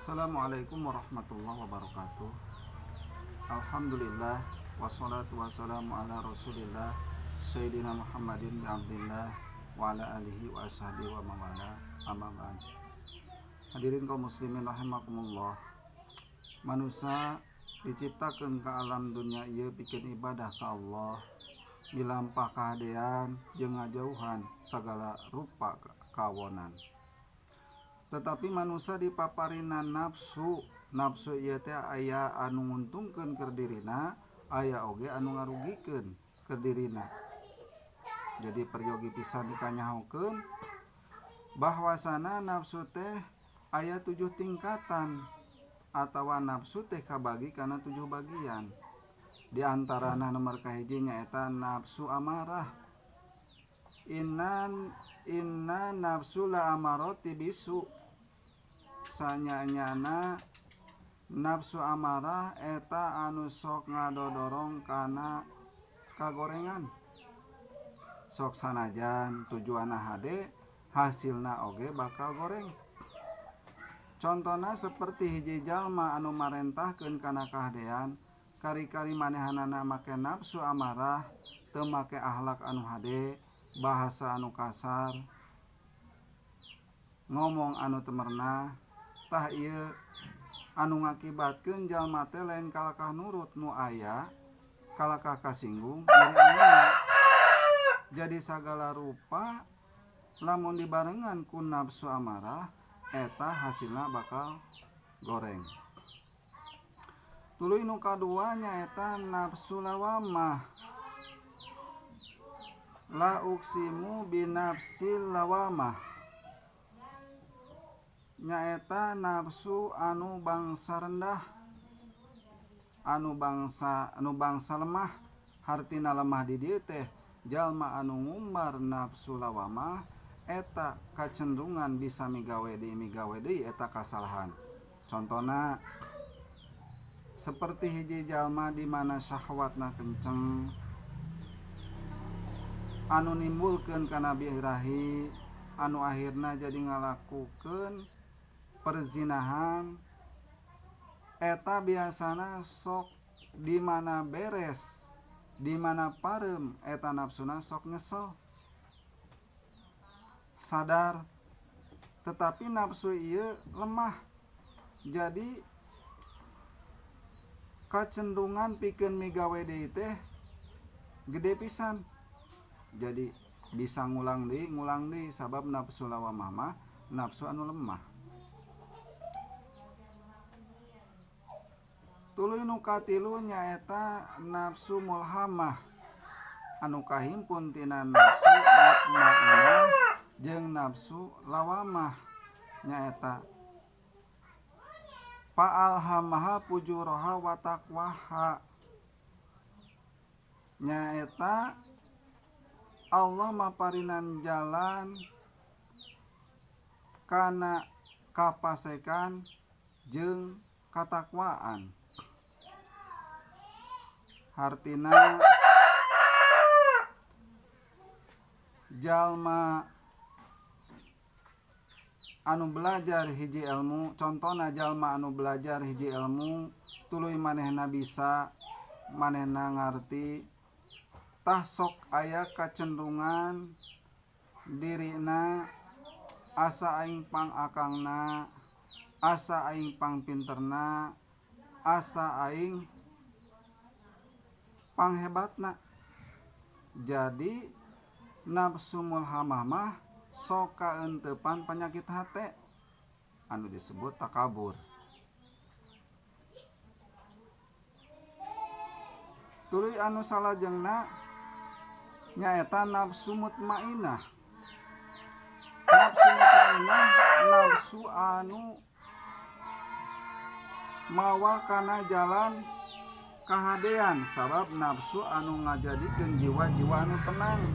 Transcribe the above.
Assalamualaikum warahmatullahi wabarakatuh. Alhamdulillah wassalatu wassalamu ala Rasulillah Sayyidina Muhammadin bin Abdillah wa ala alihi wa ashabihi wa mawala, amma ba'd. Hadirin kaum muslimin rahimakumullah. Manusia diciptakan ke alam dunia ieu pikeun ibadah ka Allah, milampah kahadean jeung ngajauhan sagala rupa kawonan. Tetapi manusia dipaparina nafsu, nafsu ieu teh aya anu nguntungkeun keur dirina, aya oge anu ngarugikeun keur dirina. Jadi peryogi pisan dikanyahokeun bahwasana nafsu teh aya 7 tingkatan atawa nafsu teh kabagi kana 7 bagian. Di antarana nomor kahiji nyaeta nafsu amarah. Inna nafsu la amarati bisu. Sanyanyana nafsu amarah eta anu sok ngadodorong kana kagorengan. Sok sanajan tujuanna hade, hasilna oge bakal goreng. Contona seperti hiji jalma anu marentahkeun kana kahadean, kari-kari manehanana make nafsu amarah, teu make akhlak anu hade, bahasa anu kasar, ngomong anu teu merenah. Tah ieu anu ngakibatkeun jalma teh lain kalakah nurut nu aya, kalakah kasinggung nyeri anjeunna. Jadi sagala rupa lamun dibarengan ku nafsu amarah eta hasilna bakal goreng. Tuluy nu kadua nyaeta nafsu lawamah. La uksimu binafsil lawamah. Nyaeta nafsu anu bangsa rendah, anu bangsa lemah. Hartina lemah di dieu teh jalma anu ngumbar nafsu lawamah eta kacenderungan bisa migawe deui migawe deui eta kasalahan. Contona seperti hiji jalma di mana syahwatna kenceng anu nimbulkeun kana birahi anu akhirna jadi ngalakukeun perzinahan, eta biasana sok di mana beres di mana parem eta nafsuna sok nyesel sadar, tetapi nafsu ieu lemah. Jadi kacenderungan pikeun migawe deui teh gede pisan. Jadi bisa ngulang deui sabab nafsu lawamah mah nafsu anu lemah. Tuluy nu katilu nyaeta nafsu mulhamah anu kahimpun tina nafsu mutmainah jeung nafsu lawamah nyaeta fa'alhamaha fujuraha wa taqwaha. Nyaeta Allah maparinan jalan kana kapasekan jeung katakwaan. Hartina jalma anu belajar hiji ilmu, contona jalma anu belajar hiji ilmu tuluy manehna bisa, manehna ngarti, tah sok aya kacenderungan dirina asa aing pang akangna, asa aing pang pinterna, asa aing panghebatna. Jadi nafsu mulhamah mah sok kaentepan penyakit hate anu disebut takabur. Tuluy anu salajengna nyaeta nafsu mutmainah. Nafsu mutmainah nafsu anu mawa kana jalan kahadean, sabab nafsu anu ngajadikeun jiwa-jiwa anu tenang.